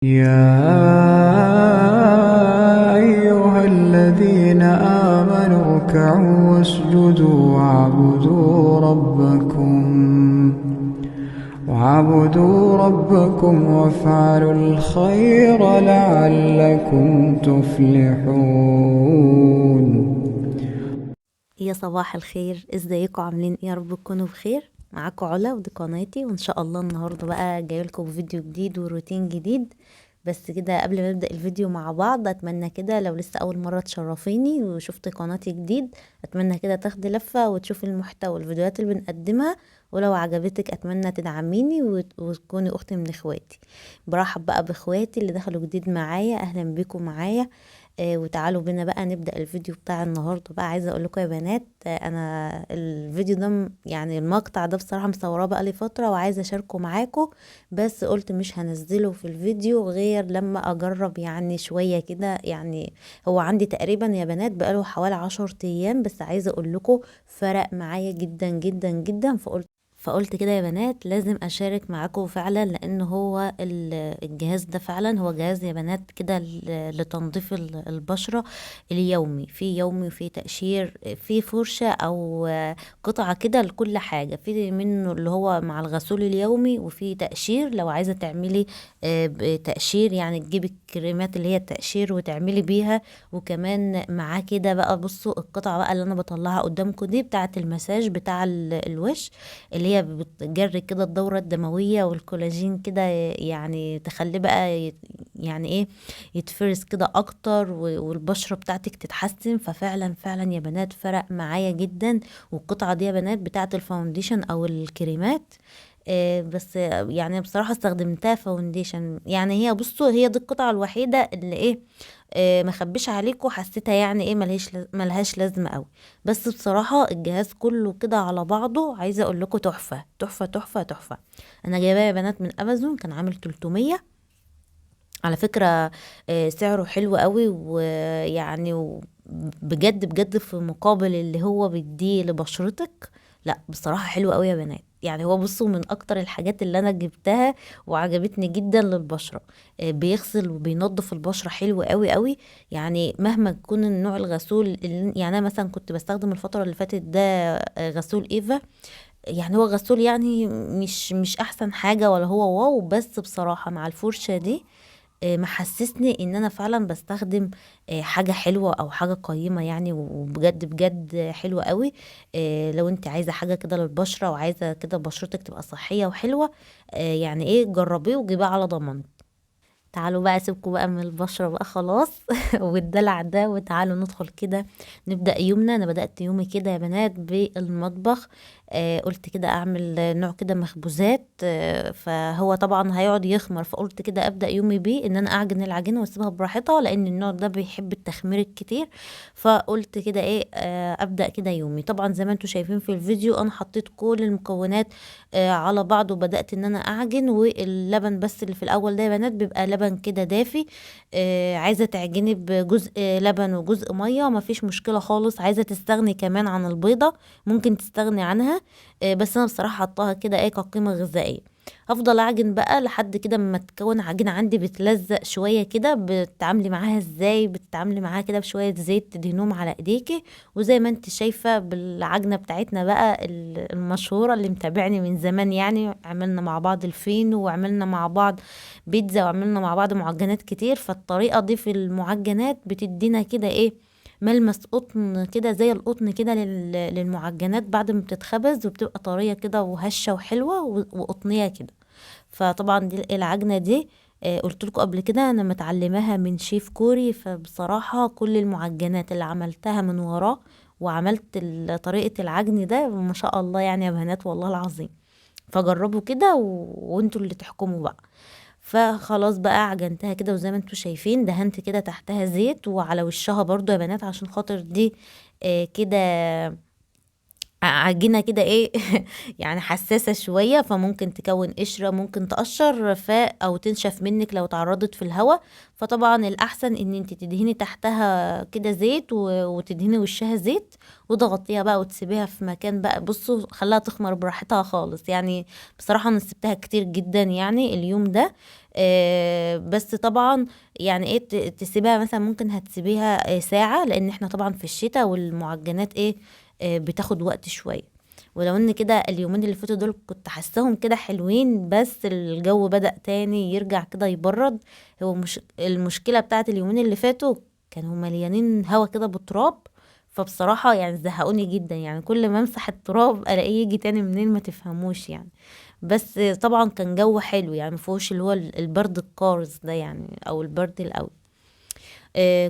يا أيها الذين آمنوا اركعوا واسجدوا واعبدوا ربكم وافعلوا الخير لعلكم تفلحون. يا صباح الخير، ازيكم؟ عاملين ايه؟ يا رب تكونوا بخير. معاكم علا ودي قناتي، وان شاء الله النهارده بقى جايلكم فيديو جديد وروتين جديد. بس كده قبل ما نبدا الفيديو مع بعض، اتمنى كده لو لسه اول مرة تشرفيني وشفت قناتي جديد، اتمنى كده تاخدي لفه وتشوفي المحتوى والفيديوهات اللي بنقدمها، ولو عجبتك اتمنى تدعميني وتكوني اختي من اخواتي. برحب بقى باخواتي اللي دخلوا جديد معايا، اهلا بيكم معايا. وتعالوا بينا بقى نبدأ الفيديو بتاع النهارده. بقى عايزه اقول لكم يا بنات، انا الفيديو ده يعني المقطع ده بصراحة مصوراه بقى لي فترة وعايزه اشاركه معاكم، بس قلت مش هنزله في الفيديو غير لما اجرب يعني شوية كده. يعني هو عندي تقريبا يا بنات بقاله حوالي 10 ايام، بس عايزه اقول لكم فرق معايا جدا جدا جدا. فقلت كده يا بنات لازم اشارك معاكم فعلا، لان هو الجهاز ده فعلا هو جهاز يا بنات كده لتنظيف البشرة اليومي، في يومي وفي تقشير، في فرشة او قطعة كده لكل حاجة، في منه اللي هو مع الغسول اليومي، وفي تقشير لو عايزة تعملي، تقشير يعني تجيبي الكريمات اللي هي التقشير وتعملي بيها. وكمان معاه كده بقى، بصوا القطعة بقى اللي انا بطلعها قدامكم دي بتاعة المساج بتاع الوش، اللي هي بتجري كده الدورة الدموية والكولاجين كده، يعني تخليه بقى يعني ايه يتفرز كده اكتر والبشرة بتاعتك تتحسن. ففعلا فعلا يا بنات فرق معايا جدا. والقطعة دي يا بنات بتاعة ال foundation او الكريمات، بس يعني بصراحة استخدمتها foundation. يعني هي بصوا هي دي القطعة الوحيدة اللي ايه، ما خبيش عليكم حسيتها يعني ايه ملهاش لازمة قوي، بس بصراحة الجهاز كله كده على بعضه عايزة اقول لكم تحفة تحفة تحفة تحفة. انا جايباه يا بنات من امازون، كان عامل 300 على فكرة، سعره حلو قوي، ويعني بجد بجد في مقابل اللي هو بيديه لبشرتك، لا بصراحة حلو قوي يا بنات. يعني هو بصوا من اكتر الحاجات اللي انا جبتها وعجبتني جدا للبشرة، بيغسل وبينظف البشرة حلو قوي قوي. يعني مهما يكون النوع الغسول اللي، يعني انا مثلا كنت بستخدم الفترة اللي فاتت ده، غسول ايفا، يعني هو غسول يعني مش احسن حاجة ولا هو واو، بس بصراحة مع الفرشة دي، محسسني ان انا فعلا بستخدم، حاجة حلوة او حاجة قيمة يعني، وبجد بجد حلوة قوي. لو انت عايزة حاجة كده للبشرة وعايزة كده بشرتك تبقى صحية وحلوة، يعني ايه جربيه وجيبيه على ضمانتي. تعالوا بقى سيبكوا بقى من البشرة بقى خلاص والدلع ده، وتعالوا ندخل كده نبدأ يومنا. انا بدأت يومي كده يا بنات بالمطبخ، قلت كده اعمل نوع كده مخبوزات، فهو طبعا هيقعد يخمر، فقلت كده ابدأ يومي بيه ان انا اعجن العجينة واسيبها براحتها، لان النوع ده بيحب التخمير الكتير. فقلت كده ايه، ابدأ كده يومي. طبعا زي ما انتم شايفين في الفيديو انا حطيت كل المكونات، على بعض، وبدأت ان انا اعجن. واللبن بس اللي في الاول ده يا بنات بيبقى لبن كده دافي، عايزة تعجني بجزء لبن وجزء مية مفيش مشكلة خالص، عايزة تستغني كمان عن البيضة ممكن تستغني عنها، بس انا بصراحة حطاها كده ايه كقيمة غذائية. هفضل اعجن بقى لحد كده ما تكون عجينة عندي بتلزق شوية كده. بتتعاملي معاها ازاي؟ بتتعاملي معاها كده بشوية زيت تدهنوهم على ايديكي، وزي ما انت شايفة بالعجنة بتاعتنا بقى المشهورة اللي متابعني من زمان، يعني عملنا مع بعض الفينو وعملنا مع بعض بيتزا وعملنا مع بعض معجنات كتير. فالطريقة دي في المعجنات بتدينا كده ايه ملمس قطن كده زي القطن كده للمعجنات بعد ما بتتخبز، وبتبقى طرية كده وهشة وحلوة وقطنية كده. فطبعا دي العجنة دي، قلت لكم قبل كده انا متعلماها من شيف كوري، فبصراحة كل المعجنات اللي عملتها من وراه وعملت طريقة العجن ده ما شاء الله يعني يا بنات والله العظيم. فجربوا كده وانتوا اللي تحكموا بقى. فخلاص بقى عجنتها كده، وزي ما انتوا شايفين دهنت كده تحتها زيت وعلى وشها برضو يا بنات عشان خاطر دي، كده عجينة كده ايه يعني حساسة شوية، فممكن تكون قشرة، ممكن تقشر او تنشف منك لو تعرضت في الهواء. فطبعا الاحسن ان انت تدهني تحتها كده زيت وتدهني وشها زيت وتغطيها بقى وتسيبيها في مكان بقى. بصوا خليها تخمر براحتها خالص، يعني بصراحة انا سبتها كتير جدا يعني اليوم ده. بس طبعا يعني ايه تسيبها مثلا، ممكن هتسيبيها ساعة، لان احنا طبعا في الشتاء والمعجنات ايه بتاخد وقت شوية. ولو ان كده اليومين اللي فاتوا دول كنت حاساهم كده حلوين، بس الجو بدأ تاني يرجع كده يبرد. هو مش المشكلة بتاعت اليومين اللي فاتوا كانوا مليانين هوا كده بالتراب، فبصراحة يعني زهقوني جدا، يعني كل ما امسح التراب الاقيه يجي تاني منين ما تفهموش يعني. بس طبعا كان جو حلو يعني، مفيهوش اللي هو البرد القارص ده يعني، او البرد القوي.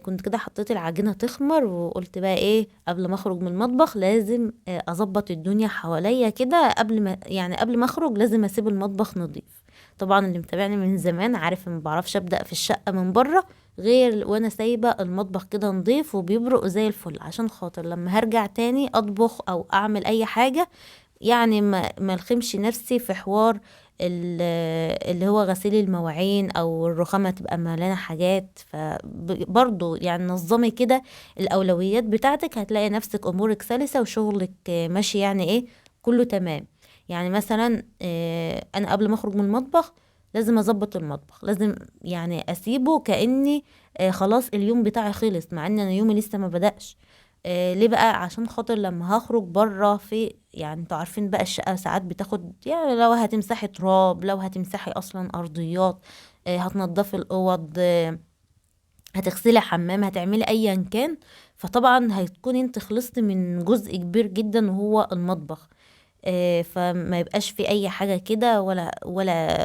كنت كده حطيت العجينة تخمر، وقلت بقى ايه قبل ما اخرج من المطبخ لازم اظبط الدنيا حواليا كده، قبل ما اخرج لازم اسيب المطبخ نظيف. طبعا اللي متابعني من زمان عارف ان ما بعرفش ابدا في الشقة من بره غير وانا سايبه المطبخ كده نظيف وبيبرق زي الفل، عشان خاطر لما هرجع تاني اطبخ او اعمل اي حاجة يعني ما الخمش نفسي في حوار اللي هو غسيل المواعين او الرخامه تبقى مليانة حاجات. فبرضو يعني نظمي كده الاولويات بتاعتك، هتلاقي نفسك امورك سلسه وشغلك ماشي يعني ايه كله تمام. يعني مثلا انا قبل ما اخرج من المطبخ لازم اظبط المطبخ، لازم يعني اسيبه كاني خلاص اليوم بتاعي خلص، مع ان انا يومي لسه ما بدأش. ليه بقى؟ عشان خاطر لما هخرج بره في يعني انتوا عارفين بقى الشقة ساعات بتاخد، يعني لو هتمسحي تراب، لو هتمسحي اصلا ارضيات، هتنضفي الاوض، هتغسلي حمام، هتعملي ايا كان، فطبعا هتكون انت خلصتي من جزء كبير جدا وهو المطبخ. فما يبقاش في اي حاجة كده،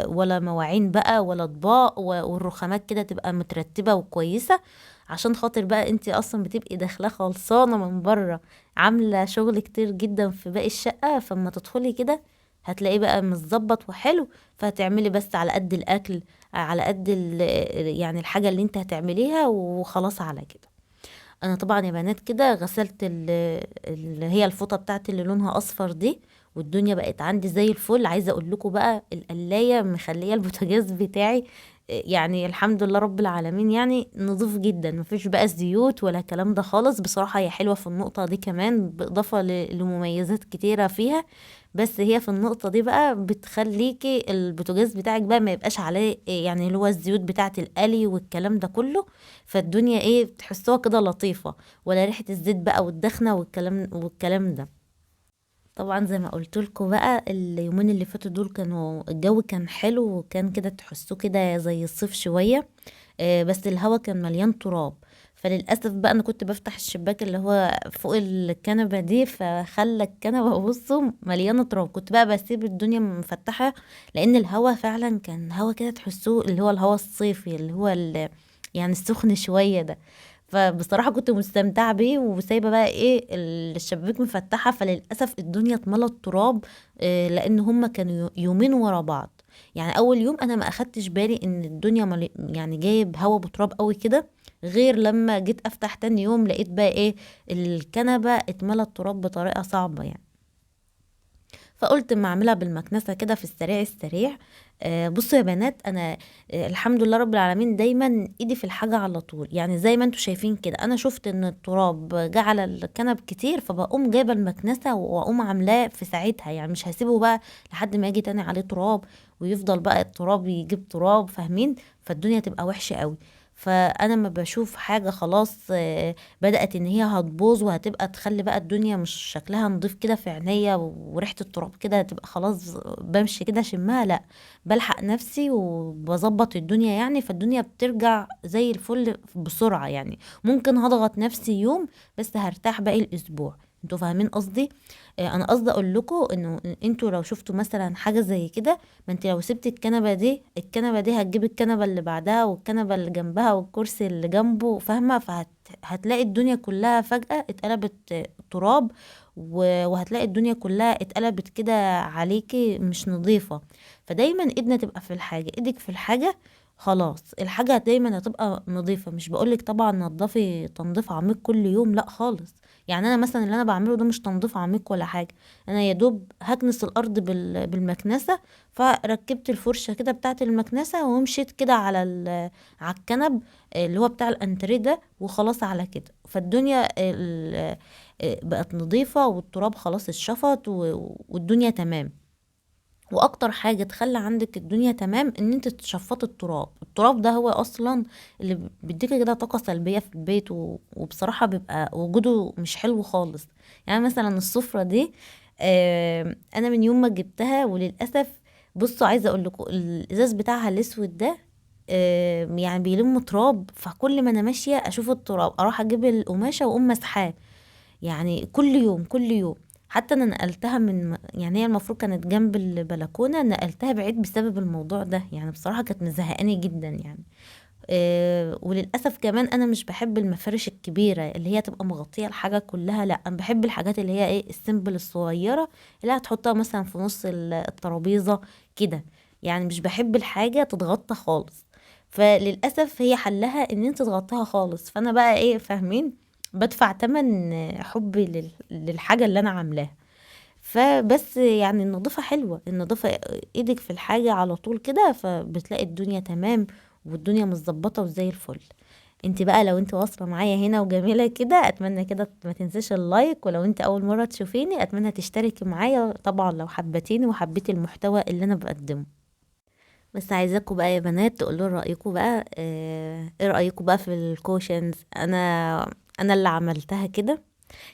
ولا مواعين بقى ولا اطباق، والرخامات كده تبقى مترتبة وكويسة، عشان خاطر بقى انت اصلا بتبقي داخله خلصانه من بره، عامله شغل كتير جدا في باقي الشقة، فاما تدخلي كده هتلاقيه بقى متظبط وحلو. فهتعملي بس على قد الاكل، على قد يعني الحاجة اللي انت هتعمليها وخلاص على كده. انا طبعا يا بنات كده غسلت اللي هي الفوطه بتاعتي اللي لونها اصفر دي، والدنيا بقت عندي زي الفل. عايزه اقول لكم بقى القلايه مخليه البوتاجاز بتاعي يعني الحمد لله رب العالمين يعني نظيف جدا، مفيش بقى زيوت ولا الكلام ده خالص. بصراحة هي حلوة في النقطة دي كمان، بالاضافة لمميزات كتيرة فيها، بس هي في النقطة دي بقى بتخليكي البوتاجاز بتاعك بقى ما يبقاش عليه يعني اللي هو الزيوت بتاعه القلي والكلام ده كله، فالدنيا ايه بتحسوها كده لطيفة، ولا ريحه الزيت بقى والدخنه والكلام ده. طبعا زي ما قلت لكم بقى اليومين اللي فاتوا دول كانوا الجو كان حلو، وكان كده تحسوه كده زي الصيف شوية، بس الهوا كان مليان تراب. فللاسف بقى انا كنت بفتح الشباك اللي هو فوق الكنبة دي، فخلى الكنبة بصوا مليانة تراب. كنت بقى بسيب الدنيا مفتحة، لان الهوا فعلا كان هوا كده تحسوه اللي هو الهوا الصيفي اللي هو يعني السخن شوية ده، فبصراحة كنت مستمتعه بيه، وسايبه بقى ايه الشبابيك مفتحة. فللاسف الدنيا اتملت تراب، لان هما كانوا يومين ورا بعض. يعني اول يوم انا ما اخدتش بالي ان الدنيا يعني جايب هوا بتراب قوي كده، غير لما جيت افتح تاني يوم لقيت بقى ايه الكنبة اتملت تراب بطريقة صعبة يعني. فقلت ما اعملها بالمكنسه كده في السريع السريع. بصوا يا بنات، انا الحمد لله رب العالمين دايما ايدي في الحاجة على طول، يعني زي ما انتوا شايفين كده انا شفت ان التراب جه على الكنب كتير، فبقوم جايبه المكنسة واقوم عاملاه في ساعتها، يعني مش هسيبه بقى لحد ما يجي تاني عليه تراب ويفضل بقى التراب يجيب تراب، فاهمين؟ فالدنيا تبقى وحشة قوي. فانا ما بشوف حاجة خلاص بدات ان هي هتبوظ وهتبقى تخلي بقى الدنيا مش شكلها نضيف كده في عينيا، وريحه التراب كده هتبقى خلاص بمشي كده شمها، لا بلحق نفسي وبظبط الدنيا يعني، فالدنيا بترجع زي الفل بسرعة. يعني ممكن هضغط نفسي يوم بس هرتاح باقي الاسبوع، انتوا فاهمين قصدي؟ انا قصدي اقول لكم انه انتوا لو شفتوا مثلا حاجة زي كده، ما انت لو سبتي الكنبة دي، الكنبة دي هتجيب الكنبة اللي بعدها والكنبه اللي جنبها والكرسي اللي جنبه، فاهمه؟ فهتلاقي الدنيا كلها فجاة اتقلبت تراب، وهتلاقي الدنيا كلها اتقلبت كده عليكي مش نظيفة. فدايما ايدنا تبقى في الحاجة، ايدك في الحاجة، خلاص الحاجة دايما هتبقى نظيفة. مش بقولك طبعا نظفي تنظيف عميق كل يوم، لا خالص. يعني انا مثلا اللي انا بعمله ده مش تنظيف عميق ولا حاجة، انا يا دوب هكنس الارض بالمكنسة، فركبت الفرشة كده بتاعة المكنسة ومشيت كده على على الكنب اللي هو بتاع الانتريه ده، وخلاص على كده. فالدنيا بقت نظيفة والتراب خلاص اتشفط والدنيا تمام. واكتر حاجة تخلي عندك الدنيا تمام ان انت تشفطي التراب. التراب ده هو اصلا اللي بيديكي كده طاقة سلبية في البيت، وبصراحة بيبقى وجوده مش حلو خالص. يعني مثلا السفرة دي، انا من يوم ما جبتها وللأسف بصوا عايزة اقول لكم الازاز بتاعها الاسود ده، يعني بيلم تراب، فكل ما انا ماشية اشوف التراب اروح اجيب القماشة واقوم مسحاه، يعني كل يوم كل يوم. حتى انا نقلتها من يعني هي المفروض كانت جنب البلكونه، نقلتها بعيد بسبب الموضوع ده، يعني بصراحة كانت مزهقاني جدا يعني. وللاسف كمان انا مش بحب المفارش الكبيرة اللي هي تبقى مغطيه الحاجة كلها، لا انا بحب الحاجات اللي هي ايه ال simple الصغيرة اللي هتحطها مثلا في نص الترابيزة كده، يعني مش بحب الحاجة تتغطى خالص. فللاسف هي حلها ان انت تغطيها خالص. فانا بقى ايه فاهمين بدفع تمن حبي للحاجة اللي انا عاملاها. فبس يعني النظافة حلوة، النظافة ايدك في الحاجة على طول كده، فبتلاقي الدنيا تمام والدنيا متظبطة وزي الفل. انت بقى لو انت واصلة معايا هنا وجميلة كده، اتمنى كده ما تنسيش ال like، ولو انت اول مرة تشوفيني اتمنى تشتركي معايا طبعا لو حبتيني وحبيتي المحتوى اللي انا بقدمه. بس عايزاكم بقى يا بنات تقولوا رأيكم بقى، ايه رأيكم بقى في ال cushions؟ انا اللي عملتها كده،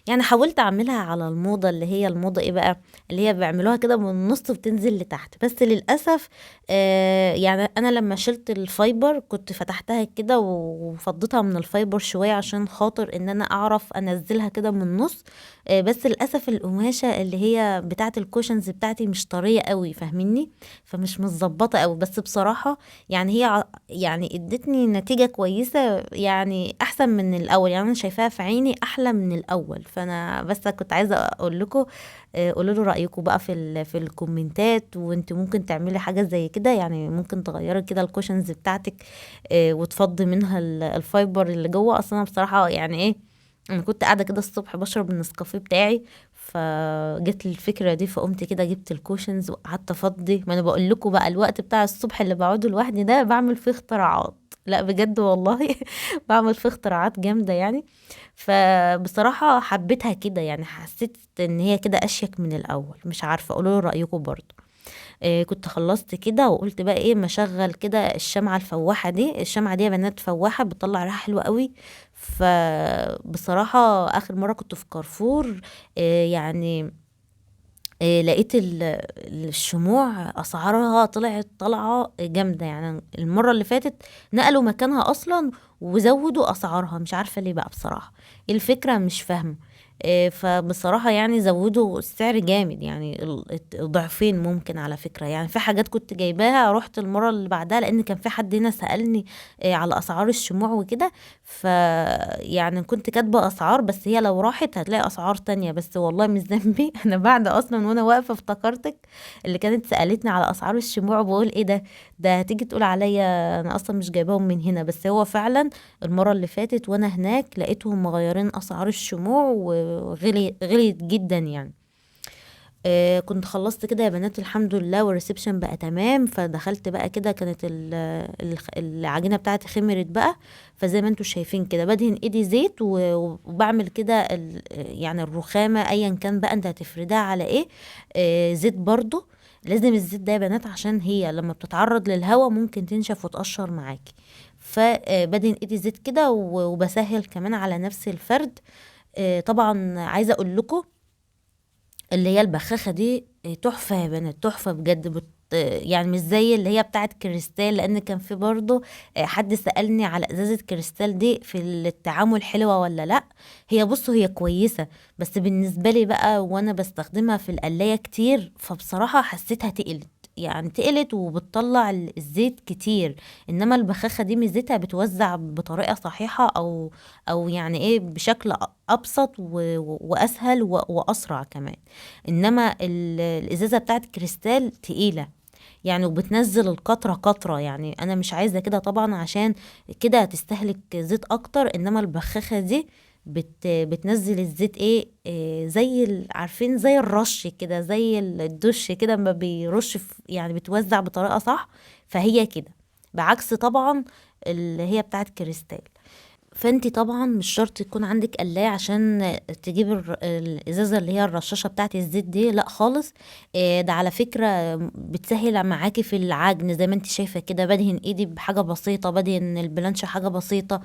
يعني حاولت اعملها على الموضة اللي هي الموضة ايه بقى، اللي هي بيعملوها كده من النص وبتنزل لتحت. بس للأسف، يعني انا لما شلت ال fiber كنت فتحتها كده وفضيتها من ال fiber شوية عشان خاطر ان انا اعرف انزلها كده من النص، بس للأسف القماشة اللي هي بتاعة ال cushions بتاعتي مش طرية قوي، فاهميني؟ فمش متظبطة قوي. بس بصراحة يعني هي ادتني نتيجة كويسة، يعني احسن من الاول، يعني انا شايفاها في عيني احلى من الاول. فانا بس كنت عايزه اقول لكم، قولوا له رايكم بقى في الكومنتات، وانت ممكن تعملي حاجة زي كده، يعني ممكن تغيري كده ال cushions بتاعتك، وتفضي منها ال fiber اللي جوه. اصلا انا بصراحة يعني ايه، انا كنت قاعدة كده الصبح بشرب النسكافيه بتاعي، فجت لي الفكرة دي، فقمت كده جبت ال cushions وقعدت افضي. ما انا بقول لكم بقى الوقت بتاع الصبح اللي بقعده لوحدي ده بعمل فيه اختراعات، لا بجد والله بعمل فيه اختراعات جامدة يعني. فبصراحة حبيتها كده، يعني حسيت ان هي كده اشيك من الاول، مش عارفه، قولوا لي رايكم برضو. كنت خلصت كده وقلت بقى ايه، ما اشغل كده الشمعة الفواحه دي. الشمعة دي يا بنات فواحه بتطلع ريحه حلوة قوي. فبصراحة اخر مرة كنت في كارفور، لقيت الشموع اسعارها طلعت طلعه جامدة، يعني المرة اللي فاتت نقلوا مكانها اصلا وزودوا اسعارها، مش عارفه ليه بقى بصراحة، الفكرة مش فاهمه. فبصراحة يعني زودوا السعر جامد، يعني ضعفين ممكن على فكرة. يعني في حاجات كنت جايباها رحت المرة اللي بعدها، لان كان في حد هنا سألني، على اسعار الشموع وكده، ف يعني كنت كاتبة اسعار، بس هي لو راحت هتلاقي اسعار تانية، بس والله مش ذنبي انا بعد اصلا وانا واقفة افتكرتك اللي كانت سألتني على اسعار الشموع، بقول ايه ده، ده هتيجي تقول عليا انا اصلا مش جايباهم من هنا. بس هو فعلا المرة اللي فاتت وانا هناك لقيتهم مغيرين اسعار الشموع وغلي، غليت جدا يعني. كنت خلصت كده يا بنات الحمد لله، وال reception بقى تمام. فدخلت بقى كده، كانت العجينة بتاعتي خمرت بقى، فزي ما انتم شايفين كده بدهن ايدي زيت وبعمل كده الرخامه ايا كان بقى انت هتفردها على ايه، زيت برضو لازم الزيت ده يا بنات عشان هي لما بتتعرض للهواء ممكن تنشف وتقشر معاكي. فبدهن ايدي زيت كده وبسهل كمان على نفس الفرد. طبعا عايزه اقول لكم اللي هي البخاخه دي تحفة يا بنات، تحفة بجد، مش زي اللي هي بتاعت كريستال، لان كان في برضو، حد سالني على ازازة كريستال دي في التعامل حلوة ولا لا. هي بصوا هي كويسة، بس بالنسبة لي بقى وانا بستخدمها في القلايه كتير، فبصراحة حسيتها تقلت، يعني تقلت وبتطلع الزيت كتير. انما البخاخه دي ميزتها بتوزع بطريقة صحيحه او يعني ايه بشكل ابسط واسهل واسرع كمان. انما الازازه بتاعت كريستال تقيلة، يعني، وبتنزل القطرة قطرة. يعني انا مش عايزة كده طبعا، عشان كده هتستهلك زيت اكتر، انما البخاخة دي بتنزل الزيت ايه، زي عارفين زي الرش كده، زي الدش كده ما بيرش، يعني بتوزع بطريقة صح. فهي كده بعكس طبعا اللي هي بتاعت كريستال. فانتي طبعا مش شرط يكون عندك قلاية عشان تجيب الازازة اللي هي الرشاشة بتاعت الزيت دي، لا خالص. ده على فكرة بتسهل معاكي في العجن زي ما انت شايفة كده. بدهن ايدي بحاجة بسيطة، بدهن البلانشة حاجة بسيطة،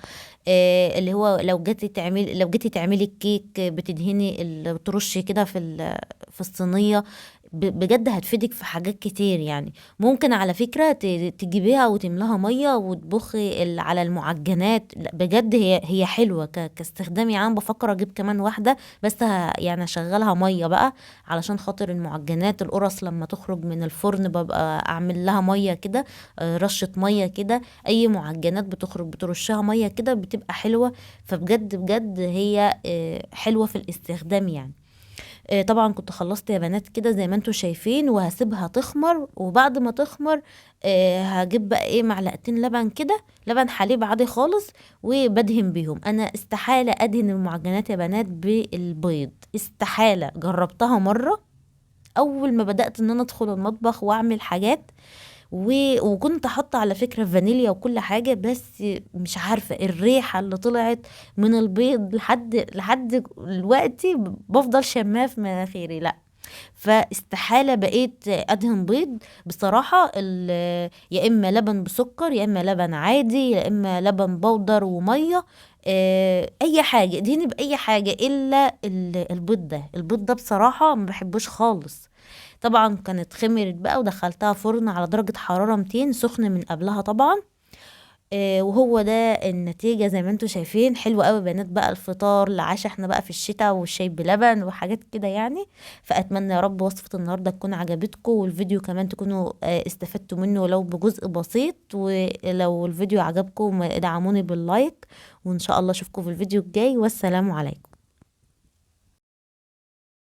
اللي هو لو جيتي تعملي الكيك بتدهني بترشي كده في الصينية. بجد هتفيدك في حاجات كتير يعني. ممكن على فكرة تجيبيها وتملاها مية وتبخي على المعجنات. لا، بجد هي حلوة كاستخدام يعني. أنا بفكر اجيب كمان واحدة، بس يعني اشغلها مية بقى علشان خاطر المعجنات. القرص لما تخرج من الفرن ببقى اعمل لها مية كده، رشة مية كده. اي معجنات بتخرج بترشها مية كده بتبقى حلوة. فبجد بجد هي حلوة في الاستخدام يعني. طبعا كنت خلصت يا بنات كده زي ما انتم شايفين، وهسيبها تخمر. وبعد ما تخمر، هجيب بقى معلقتين لبن كده، لبن حليب عادي خالص، وبدهن بيهم. انا استحالة ادهن المعجنات يا بنات بالبيض، استحالة. جربتها مرة اول ما بدأت ان انا ادخل المطبخ واعمل حاجات، وكنت حاطه على فكرة فانيليا وكل حاجة، بس مش عارفه الريحة اللي طلعت من البيض لحد دلوقتي بفضل شماها في مناخيري، لا فاستحاله بقيت ادهن بيض بصراحة. يا اما لبن بسكر، يا اما لبن عادي، يا اما لبن بودر ومية، اي حاجة ادهني باي حاجة الا البيض ده. البيض ده بصراحة ما بحبوش خالص. طبعا كانت خمرت بقى ودخلتها فرن على درجة حرارة 200 سخن من قبلها طبعا. وهو ده النتيجة زي ما انتم شايفين. حلوة قوي بنات بقى الفطار العشاء، احنا بقى في الشتاء والشاي بلبن وحاجات كده يعني. فأتمنى يا رب وصفة النهاردة تكون عجبتكم، والفيديو كمان تكونوا استفدتوا منه ولو بجزء بسيط. ولو الفيديو عجبكم ادعموني باللايك، وإن شاء الله اشوفكم في الفيديو الجاي، والسلام عليكم.